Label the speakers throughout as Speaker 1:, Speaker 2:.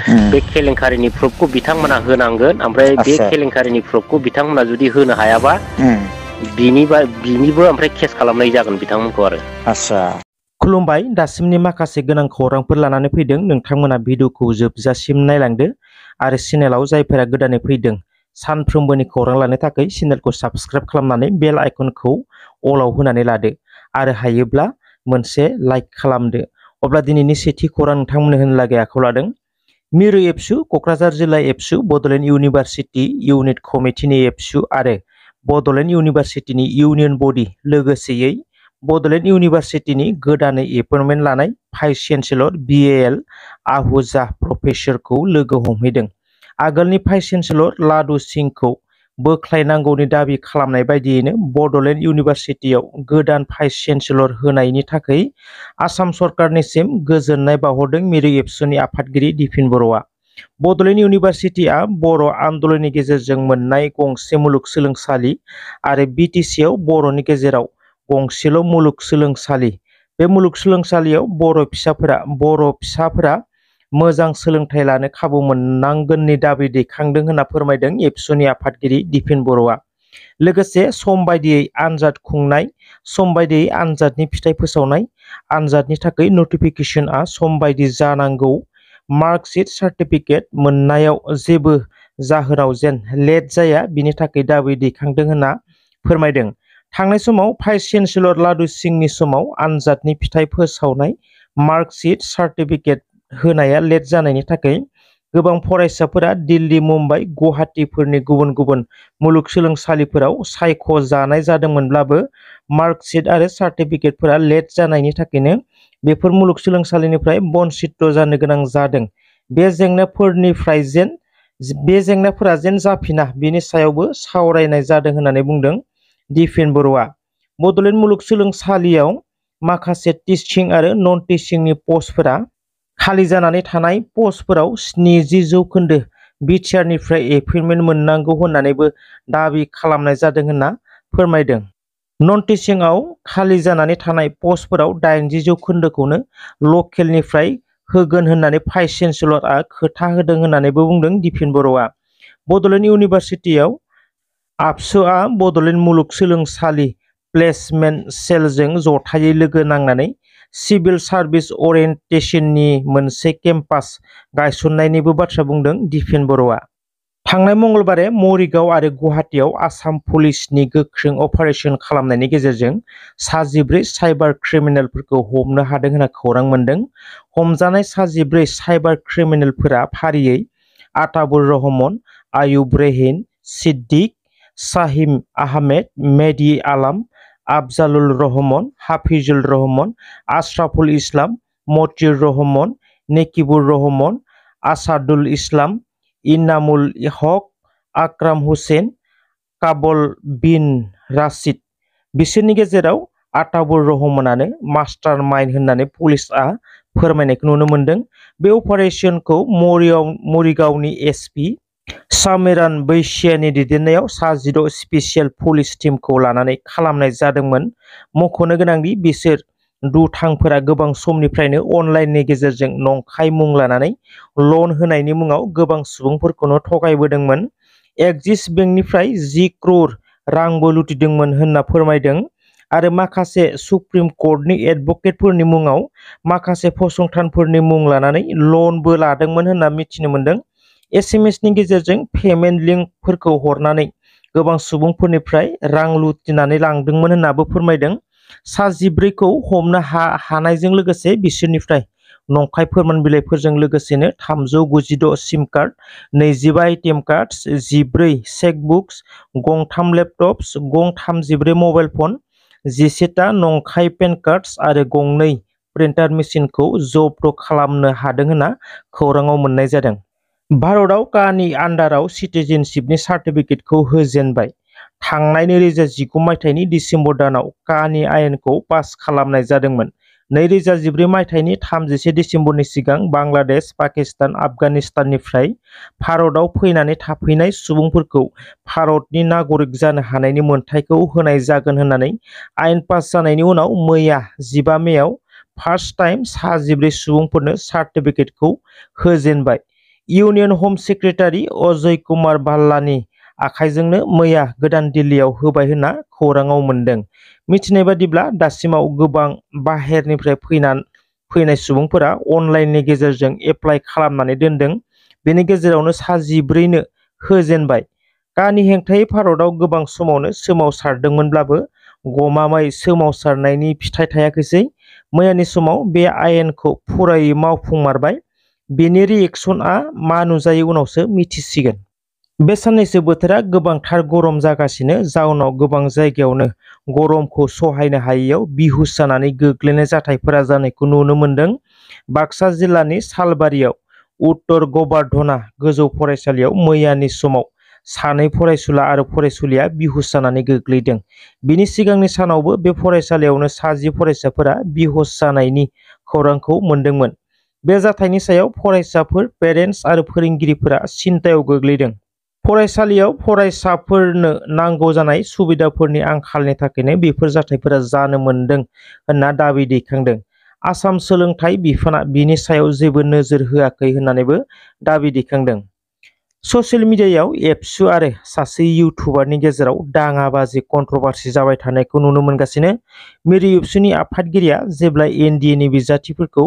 Speaker 1: बे केलेंकारिनि प्रुफखौ बिथांमोना होनांगोन ओमफ्राय बे केलेंकारिनि प्रुफखौ बिथांमोना जुदि होनो हायाबा बिनिबो ओमफ्राय केस खालामनाय जागोन बिथांमोनखौ आरो
Speaker 2: खुलुमबाय दासिमनि माखासे गोनां खौरांफोर लानानै फैदों नोंथांमोना भिडिअखौ जोबजासिम नायलांदो आरो चेनेलाव जायफोरा गोदानै फैदों सानफ्रोमबोनि खौरां लानो थाखाय चेनेलखौ साबस्क्राइब खालामनानै बेल आइकनखौ अलाव होनानै लादो आरो हायोब्ला मोनसे लाइक खालामदो। अब्ला दिनैनि सेथि खौरां नोंथांमोननो होनो लागै आखायाव लादों। मिरु एबसु क'क्राझार जिल्ला एबसु बड'लेण्ड इउनिभारसिटि इउनिट कमिटिनि एबसु आरो बड'लेण्ड इउनिभारसिटिनि इउनियन बडि लोगोसेयै बड'लेण्ड इउनिभारसिटिनि गोदानै एपइन्टमेन्ट लानाय भाइस चेन्सेलर बिएएल आहूजा प्रफेसरखौ लोगो हमहैदों। आगोलनि भाइस चेन्सेलर लादु सिंहखौ बोख्लायनांगौनि दाबि खालामनाय बायदियैनो बड'लेण्ड इउनिभारसिटियाव गोदान भाइस चेन्सेलर होनायनि थाखाय आसाम सरकारनिसिम गोजोननाय बावहरदों मिरु एबसुनि आफादगिरि दिफिन बर'आ। बड'लेण्ड इउनिभारसिटिया बर' आन्दलननि गेजेरजों मोननाय गंसे मुलुगसोलोंसालि आरो बिटिसिआव बर'नि गेजेराव गंसेल' मुलुगसोलोंसालि। बे मुलुगसोलोंसालियाव बर' फिसाफोरा मोजां सोलोंथाइ लानो खाबु मोननांगोननि दाबि दैखांदों होनना फोरमायदों एबसुनि आफादगिरि दिफिन बर'आ। लोगोसे सम बायदियै आनजाद खुंनाय, सम बायदियै आनजादनि फिथाइ फोसावनाय, आनजादनि थाखाय नटिफिकेशनआ सम बायदि जानांगौ, मार्कशीट सार्टिफिकेट मोननायाव जेबो जाहोनाव जेन लेट जाया बिनि थाखाय दाबि दैखांदों होनना फोरमायदों। थांनाय समाव भाइस चेन्सेलर लादु सिंहनि समाव आनजादनि फिथाइ फोसावनाय, मार्कशीट सार्टिफिकेट होनाया लेट जानायनि थाखाय गोबां फरायसाफोरा दिल्ली, मुम्बाइ, गुवाहाटीफोरनि गुबुन गुबुन मुलुगसोलोंसालिफोराव सायख'जानाय जादोंमोनब्लाबो मार्कशीट आरो सार्टिफिकेटफोरा लेट जानायनि थाखायनो बेफोर मुलुगसोलोंसालिनिफ्राय बन्चित जानो गोनां जादों। बे जेंनाफोरा जेन जाफिना बेनि सायावबो सावरायनाय जादों होननानै बुंदों दिफिन बर'आ। बड'लेण्ड मुलुगसोलोंसालियाव माखासे टिचिं आरो नन टिचिंनि पस्टफोरा खालि जानानै थानाय पस्टफोराव 70% बिटिआरनिफ्राय एपइन्टमेन्ट मोननांगौ होननानैबो दाबि खालामनाय जादों होनना फोरमायदों। नन टिचिंआव खालि जानानै थानाय पस्टफोराव 80%खौनो लकेलनिफ्राय होगोन होननानै भाइस चेन्सेलरआ खोथा होदों होननानैबो बुंदों दिफिन बर'आ। बड'लेण्ड इउनिभारसिटियाव आबसुआ बड'लेण्ड मुलुगसोलोंसालि प्लेसमेन्ट सेलजों जथायै लोगो नांनानै सिभिल सार्भिस अरियेन्टेसननि मोनसे केम्पास गायसननायनिबो बाथ्रा बुंदों दिफिन बर'आ। थांनाय मंगलबारे मरिगाव आरो गुवाहाटीआव आसाम पुलिसनि गोख्रों अपारेशन खालामनायनि गेजेरजों 14 साइबार क्रिमिनेलफोरखौ हमनो हादों होनना खौरां मोन्दों। हमजानाय 14 साइबार क्रिमिनेलफोरा फारियै आताबुर रहमान, आयुब रेहिन, सिद्दिक, शाहिम आहमेद, मेहदी आलम, आफजालुर रहमान, हाफिजुल रहमान, आशराफुल इस्लाम, मतिउर रहमान, नेकिबुर रहमान, आसादुल इस्लाम, इनामुल हक, आक्राम हुसैन, काबल बिन राशिद। बिसोरनि गेजेराव आताबुर रहमानानो मास्टार माइन्ड होननानै पुलिसआ फोरमायनायखौ नुनो मोन्दों। बे अपारेशनखौ मरिगावनि एसपि सामिरान बैसियानि दैदेननायाव 16 स्पेसियेल पुलिस टीमखौ लानानै खालामनाय जादोंमोन। मख'नो गोनांदि बिसोर दुथांफोरा गोबां समनिफ्रायनो अनलाइननि गेजेरजों नंखाय मुं लानानै लन होनायनि मुङाव गोबां सुबुंफोरखौनो थगायबोदोंमोन। एक्सिस बेंकनिफ्राय 10 crore रांबो लुटिदोंमोन होनना फोरमायदों आरो माखासे सुप्रिम कर्टनि एडभकेटफोरनि मुङाव माखासे फसंथानफोरनि मुं लानानै लनबो लादोंमोन होनना मिथिनो मोन्दों। एसएमएसनि गेजेरजों पेमेन्ट लिंकफोरखौ हरनानै गोबां सुबुंफोरनिफ्राय रां लुटिनानै लांदोंमोन होननाबो फोरमायदों। 14खौ हमनो हानायजों लोगोसे बिसोरनिफ्राय नंखाय फोरमान बिलाइफोरजों लोगोसेनो 396 सिम कार्ड, 25 एटिएम कार्ड्स, 14 चेकबुक्स, गंथाम लेपटप्स, गं 34 मबाइल फन, 17टा नंखाय पेन कार्ड्स आरो गंनै प्रिन्टार मेसिनखौ जब्द खालामनो हादों होनना खौराङाव मोननाय जादों। भारतआव कानि आन्डाराव सिटिजेनशिपनि सार्टिफिकेटखौ होजेनबाय। थांनाय 2019 मायथाइनि डिसेम्बर दानाव कानि आयेनखौ पास खालामनाय जादोंमोन। 2014 मायथाइनि 31 डिसेम्बरनि सिगां बांलादेश, पाकिस्तान, आफगानिस्ताननिफ्राय भारतआव फैनानै थाफैनाय सुबुंफोरखौ भारतनि नागरिक जानो हानायनि मोनथायखौ होनाय जागोन होननानै आयेन पास जानायनि उनाव मैया 15 मेआव फार्स्ट टाइम 14 सुबुंफोरनो सार्टिफिकेटखौ होजेनबाय। इउनियन हम सेक्रेटारि अजय कुमार भाल्लानि आखाइजोंनो मैया गोदान दिल्लीयाव होबाय होनना खौराङाव मोन्दों। मिथिनाय बादिब्ला दासिमाव गोबां बाहेरनिफ्राय फैनाय सुबुंफोरा अनलाइननि गेजेरजों एप्लाइ खालामनानै दोनदों। बेनि गेजेरावनो सा 14नो होजेनबाय। कानि हेंथायै भारतआव गोबां समावनो सोमावसारदोंमोनब्लाबो गमामायै सोमावसारनायनि फिथाइ थायाखैसै। मैयानि समाव बे आयेनखौ फुरायै मावफुंमारबाय। बेनि रिएक्सनआ मा नुजायो उनावसो मिथिसिगोन। बे साननैसो बोथोरा गोबांथार गरम जागासिनो, जाउनाव गोबां जायगायावनो गरमखौ सहायनो हायैयाव बिहुस जानानै गोग्लैनाय जाथायफोरा जानायखौ नुनो मोन्दों। बाक्सा जिल्लानि सालबारियाव उत्तर गभार्धना गोजौ फरायसालियाव मैयानि समाव सानै फरायसुला आरो फरायसुलिया बिहुस जानानै गोग्लैदों। बिनि सिगांनि सानावबो बे फरायसालियावनो सा 10 फरायसाफोरा बिहुस जानायनि खौरांखौ मोन्दोंमोन। बे जाथायनि सायाव फरायसाफोर, पेरेन्टस आरो फोरोंगिरिफोरा सिन्तायाव गोग्लैदों। फरायसालियाव फरायसाफोरनो नांगौ जानाय सुबिदाफोरनि आंखालनि थाखायनो बेफोर जाथायफोरा जानो मोन्दों होनना दाबि दैखांदों। आसाम सोलोंथाइ बिफाना बिनि सायाव जेबो नोजोर होआखै होननानैबो दाबि दैखांदों। ससियेल मिडियायाव एबसु आरो सासे इउटुबारनि गेजेराव दाङाबाजि कन्ट्रभार्सि जाबाय थानायखौ नुनो मोनगासिनो। मिरु एबसुनि आफादगिरिया जेब्ला एनडिएनि बिजाथिफोरखौ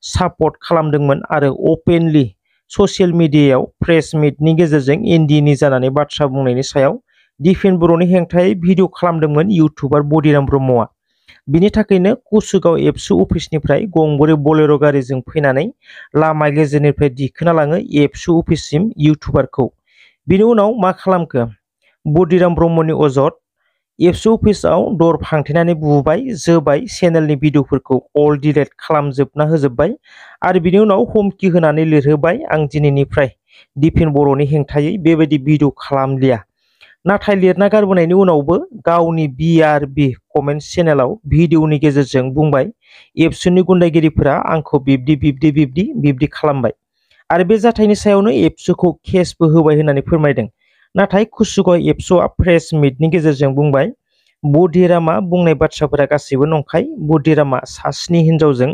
Speaker 2: सापर्ट खालामदोंमोन आरो अपेनलि ससियेल मिडियायाव प्रेस मिटनि गेजेरजों एनडिएनि जानानै बाथ्रा बुंनायनि सायाव डिफेन बर'नि हेंथायै भिडिअ खालामदोंमोन इउटुबार बदिराम ब्रह्मआ। बिनि थाखायनो कुसुगाव एबसु अफिसनिफ्राय गंब्रै बलेर' गारिजों फैनानै लामा गेजेरनिफ्राय दिखोना लाङो एबसु अफिससिम इउटुबारखौ। बिनि उनाव मा खालामखो? बदिराम ब्रह्मनि अजद, एबसु अफिसाव दर फांथेनानै बुबाय, जोबाय, चेनेलनि भिडिअफोरखौ अल डिलेट खालामजोबना होजोब्बाय आरो बिनि उनाव हुमखि होनानै लिरहोबाय, आं दिनैनिफ्राय डिफेन बर'नि हेंथायै बेबायदि भिडिअ खालामलिया। नाथाय लिरना गारबोनायनि उनावबो गावनि बिआरबि कमेन्ट चेनेलाव भिडिअनि गेजेरजों बुंबाय, एबसुनि गुन्डागिरिफोरा आंखौ बिब्दि खालामबाय आरो बे जाथायनि सायावनो एबसुखौ केसबो होबाय होननानै फोरमायदों। नाथाय कुसुगाव एबसुआ प्रेस मिटनि गेजेरजों बुंबाय, बदिरामा बुंनाय बाथ्राफोरा गासैबो नंखाय। बदिरामा सा 7 हिनजावजों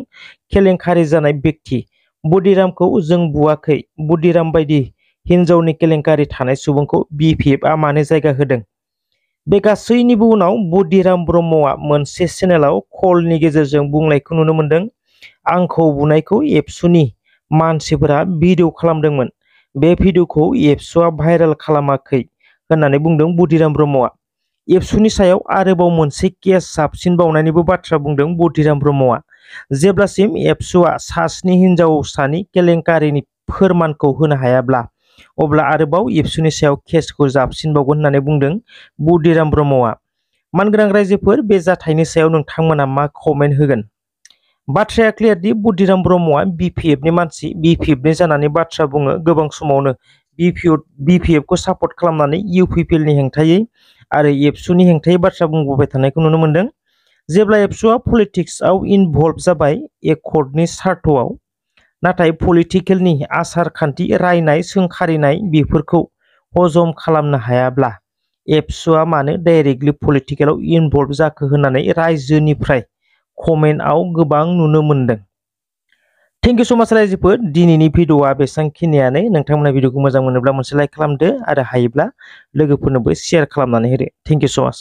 Speaker 2: केलेंकारि जानाय बेक्ति। बदिरामखौ जों बुवाखै। बदिराम बायदि हिनजावनि केलेंकारि थानाय सुबुंखौ बिपिएफआ मानो जायगा होदों? बे गासैनिबो उनाव बदिराम ब्रह्मआ मोनसे चेनेलाव कलनि गेजेरजों बुंनायखौ नुनो मोन्दों, आंखौ बुनायखौ एबसुनि मानसिफोरा भिडिअ खालामदोंमोन। बे भिडिअखौ एबसुआ भाइरेल खालामाखै होननानै बुंदों बदिराम ब्रह्मआ। एबसुनि सायाव आरोबाव मोनसे केस जाबसिनबावनायनिबो बाथ्रा बुंदों बदिराम ब्रह्मआ। जेब्लासिम एबसुआ सा 7 हिनजावसानि केलेंकारिनि फोरमानखौ होनो हायाब्ला अब्ला आरोबाव एबसुनि सायाव केसखौ जाबसिनबावगोन होननानै बुंदों बदिराम ब्रह्मआ। मानगोनां रायजोफोर, बे जाथायनि सायाव नोंथांमोना मा कमेन्ट होगोन? बाथ्राया क्लियार दि बदिराम ब्रह्मआ बिपिएफनि मानसि, बिपिएफनि जानानै बाथ्रा बुङो। गोबां समावनो बिपिएफखौ सापर्ट खालामनानै इउपिपिएलनि हेंथायै आरो एबसुनि हेंथायै बाथ्रा बुंबोबाय थानायखौ नुनो मोन्दों। जेब्ला एबसुआ पलिटिक्सआव इनभल्भ जाबाय एकर्डनि सार्थआव, नाथाय पलिटिकेलनि आसार खान्थि, रायनाय, सोंखारिनाय बेफोरखौ हजम खालामनो हायाब्ला एबसुआ मानो डाइरेक्टलि पलिटिकेलाव इनभल्भ जाखो होननानै रायजोनिफ्राय कमेन्टआव गोबां नुनो मोन्दों। थेंक इउ सो माच रायजोफोर, दिनैनि भिडिअआ बेसांखिनियानो। नोंथांमोना भिडिअखौ मोजां मोनोब्ला मोनसे लाइक खालामदो आरो हायोब्ला लोगोफोरनोबो शेयार खालामनानै होदो। थेंक इउ सो माच।